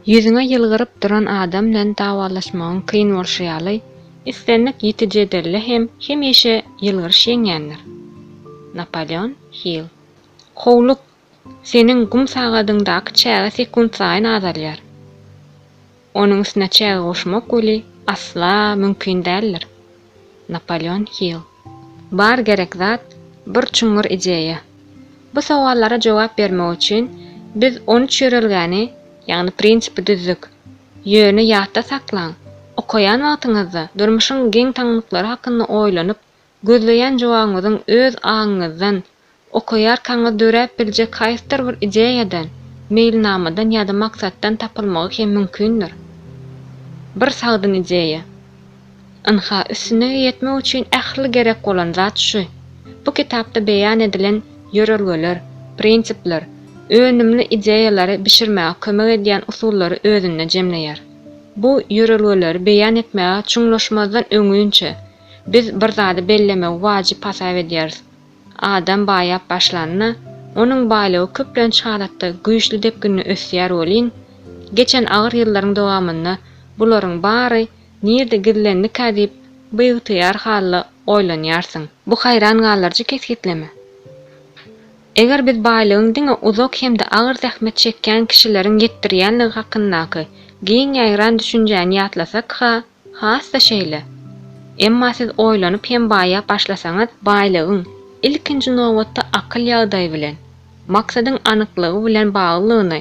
Ýüzüňe ýylgyryp duran adam bilen dawalaşmagyň kyn bolşy ýaly, islendik ýiti jedelde hem hemişe ýylgyryş ýeňýändir. Napoleon Hill. Howluk, seniň gum sagadyňdaky çäge sekuntsaýyn azalýar. Onuň üstüne çäge goşmak weli asla mümkin däldir. Napoleon Hill. Bar gerek zat, bir çuňňur ideýa. Bu sowallara jogap bermek üçin biz on üç ýörelgäni, ýagny prinsipi düzdük. Ýöne ýatda saklaň, okaýan wagtyňyzda durmuşyň geň-taňlyklary hakynda oýlanyp, gözleýän jogabyňyzyň öz aňyňyzdan, okaýarkaňyz döräp biljek haýsydyr bir ideýadan, meýilnamadan ýa-da maksatdan tapylmagy hem mümkindir. Bir sagdyn ideýa. Ynha, üstünlige ýetmek üçin ähli gerek bolan zat şu. Bu kitapda beýan edilen ýörelgeler, prinsipler, önümli ideýalary bişirmäge kömek edýän usullary özünde jemleýär. Bu ýörelgeleri beýan etmäge çuňlaşmazdan öňünçä, biz bir zady bellemegi wajyp hasap edýäris, Adam baýap başlanda, onuň baýlygy köplenç halatda güýçli depginde ösýär welin, geçen agyr ýyllaryň dowamynda bularyň bary nirde gizlendikä diýip biygtyýar halda oýlanýarsyň. Bu haýran galdyryjy kesgitleme. Eger biz baýlygyň diňe uzak hem-de agyr zähmet çekýän kişileriň ýetdirýänligi hakyndaky giň ýaýran düşünjäni ýatlasak-ha, Has-da şeýle. Emma siz oýlanyp hem baýap başlasaňyz, baýlygyň, ilkinji nobatda akyl ýagdaýy bilen, maksadyň anyklygy bilen baglydygyny,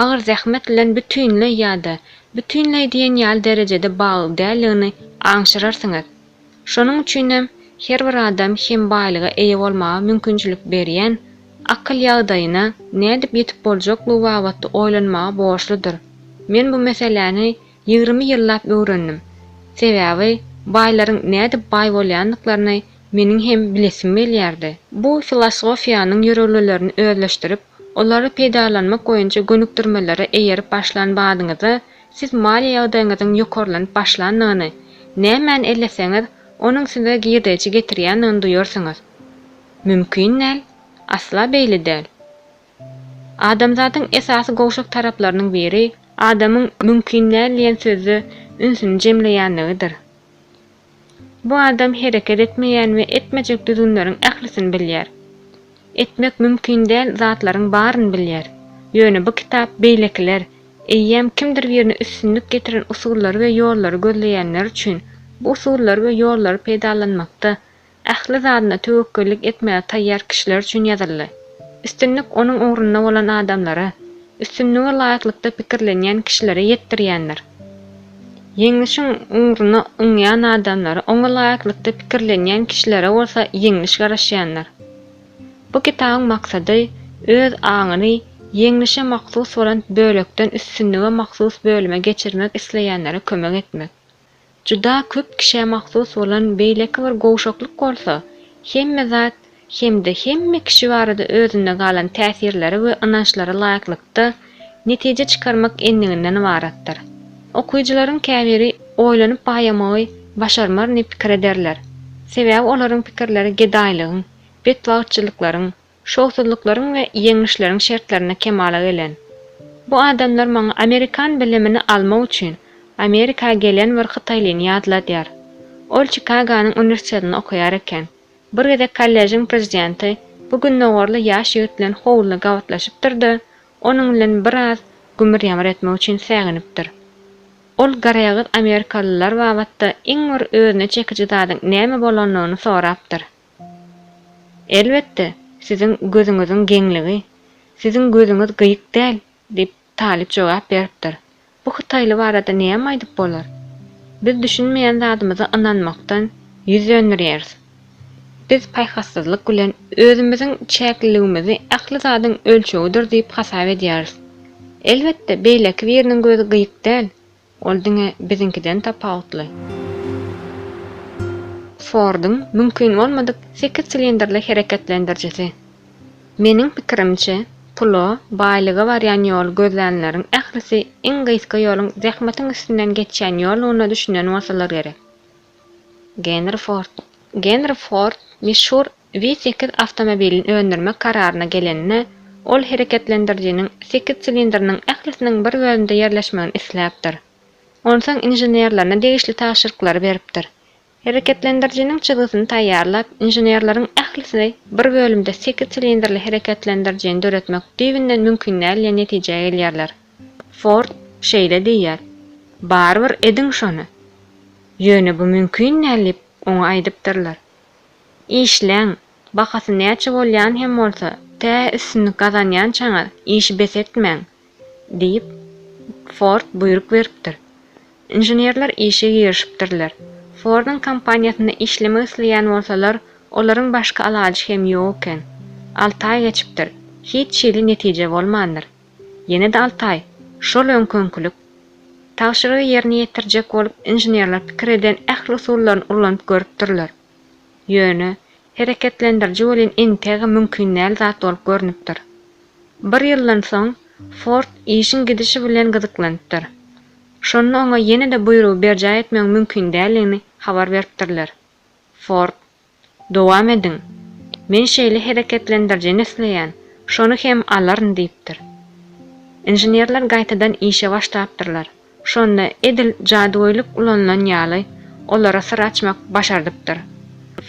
agyr zähmet bilen bütinleý ýa-da bütinleý diýen ýaly derejede bagly däldigini aňşyrarsyňyz. Şonuň üçinem her bir adam hem baýlyga eýe bolmaga mümkinçilik berýän akyl ýagdaýyna nädip ýetip boljaklygy babatda oýlanmaga borçludyr. Men bu meseläni 20 ýyllap öwrendim. Sebäbi baýlaryň nädip baý bolýandyklaryny meniň hem bilesim gelýärdi. Bu filosofiýanyň ýörelgelerini özleşdirip, olary peýdalanmak boýunça gönükdirmelere eýerip başlan badyňyzda siz maliýe ýagdaýyňyzyň ýokarlanyp başlandygyny, nämäni elleseňiz, onuň size girdeji getirýändigini duýarsyňyz. Mümkin däl? Asla beýle däl. Adamzadyň esasy gowşak taraplarynyň biri adamyň mümkin däl diýen sözde ünsüni jemleýänligidir. Bu adam hereket etmeýän we etmejek düzgünleriň ählisini bilýär. Etmek mümkin däl zatlaryň baryny bilýär. Ýöne bu kitap beýlekiler, eýýäm kimdir birine üstünlik getiren usullary we ýollary gözleýänler üçin bu usullary we ýollary peýdalanmakda Ähli zadyna töwekgellik etmäge taýýar kişiler üçin ýazyldy. Üstünlik onuň ugrunda bolan adamlara, üstünlige laýyklykda pikirlenýän kişilere ýetdirýändir. Ýeňlişiň ugruna yňýan adamlara, oňa laýyklykda pikirlenýän kişilere bolsa ýeňliş garaşýandyr. Bu kitabyň maksady öz aňyny ýeňlişe mahsus bolan bölekden üstünlige mahsus bölüme geçirmek isleýänlere kömek etmek. Juda köp kişä mahsus bolan beýleki bir gowşaklyk bolsa, hemme zat hem-de hemme kişi barada özünde galan täsirlere we ynançlara laýyklykda netije çykarmak endiginden ybaratdyr. Okyjylaryň käbiri oýlanyp baýamagy başarmaryn diýip pikir ederler. Sebäbi olaryň pikirleri gedaýlygyň, betbagtçylyklaryň, şowsuzlyklaryň we ýeňlişleriň şertlerinde kemala gelen. Bu adamlar maňa amerikan bilimini almak üçin Amerika gelen bir hytaýlyny ýatladýar. Ol Çikaganyň uniwersitetinde okaýar eken. Bir gezek kollejiň prezidenti bu gündogarly ýaş ýigit bilen howluda gabatlaşypdyr-da, onuň bilen biraz gümür-ýamyr etmek üçin säginipdir. Ol garaýagyz amerikalylar babatda iň bir özüne çekiji zadyň näme bolandygyny sorapdyr. Elbetde, siziň gözüňiziň geňligi. Siziň gözüňiz gyýyk däl, diýip, talyp jogap beripdir. Bu hytaýly barada näme aýdyp bolar? Biz düşünmeýän zadymyza ynanmakdan ýüz döndürýäris. Biz paýhassyzlyk bilen özümiziň çäkliligimizi ähli zadyň ölçegidir diýip hasap edýäris. Elbetde, beýleki biriniň gözi gyýyk däl. Ol diňe biziňkiden tapawutly. Forduň mümkin bolmadyk sekiz silindrli hereketlendirijisi. Meniň pikirimçe, pula, baýlyga barýan ýoly gözlänleriň ählisi iň gysga ýoluň zähmetiň üstünden geçýän ýoldugyna düşünen bolsalar gerek. Genri Ford. Genri Ford meşhur V sekiz awtomobilini öndürmek kararyna gelende, Ol hereketlendirijiniň sekiz silindriniň ählisiniň bir bölümde ýerleşmegini isläpdir. Onsoň inženerlerine degişli tabşyryklary beripdir. Hereketlendirijiniň çyzgysyny taýýarlap, inženerleriň ählisi bir bölümde sekiz silindrli hereketlendirijini döretmek düýbünden mümkin däl diýen netijä gelýärler. Ford şeýle diýýär, Barybir ediň şony. Ýöne bu mümkin däl diýip, oňa aýdypdyrlar. Işläň, bahasy näçe bolýan hem bolsa, tä üstünlik gazanýançaňyz işi bes etmäň! diýip, Ford buýruk beripdir. Inženerler işe girişipdirler. Forduň kompaniýasynda işlemek isleýän bolsalar, olaryň başga alajy hem ýok eken. Alty aý geçipdir. Hiç hili netije bolmandyr. Ýene-de alty aý. Şol öňki-öňkülik. Tabşyrygy ýerine ýetirjek bolup inženerler pikir eden ähli usullaryny ulanyp görüpdirler. Ýöne, hereketlendiriji welin entegem mümkin däl zat bolup görnüpdir. Bir ýyldan soň Ford işiň gidişi bilen gyzyklanypdyr. Şonda oňa ýene-de buýrugy berjaý etmegiň mümkin däldigini habar beripdirler. Ford, Dowam ediň. Men şeýle hereketlendirijini isleýän, şony hem alaryn diýipdir. Inženerler gaýtadan işe başlapdyrlar. Şonda edil jadygöýlük ulanylan ýaly, olara syr açmak başardypdyr.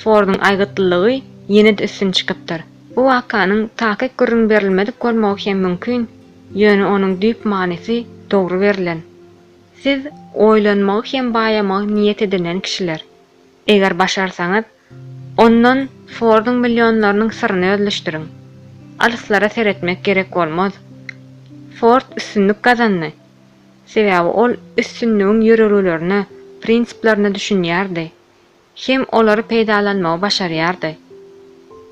Forduň aýgytlylygy ýene-de üstün çykypdyr. Bu wakanyň takyk gürrüň berilmedik bolmagy hem mümkin, ýöne onuň düýp manysy dogry berlen. Siz oýlanmagy hem baýamagy niýet edinen kişiler. Eger başarsaňyz, ondan Forduň millionlarynyň syryny özleşdiriň. Alyslara seretmek gerek bolmaz. Ford üstünlik gazandy. Sebäbi ol üstünligiň ýörelgelerine, prinsiplerine düşünýärdi. Hem olary peýdalanmagy başarýardy.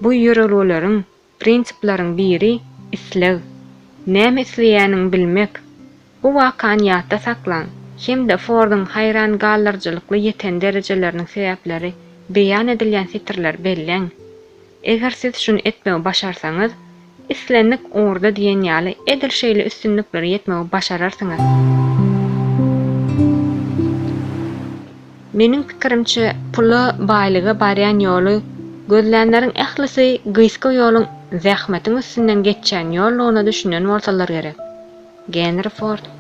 Bu ýörelgeleriň, prinsipleriň biri isleg. Näme isleýäniňi bilmek. Bu wakany ýatda saklaň hem-de Forduň haýran galdyryjylykly ýeten derejeleriniň sebäpleri beýan edilýän setirleri belläň. Eger siz şuny etmegi başarsaňyz, islendik ugurda diýen ýaly edil şeýle üstünliklere ýetmegi başararsyňyz. Meniň pikirimçe, pula, baýlyga barýan ýoly gözlänleriň ählisi gysga ýoluň zähmetiň üstünden geçýän ýoldugyna düşünen bolsalar gerek. Genri Ford.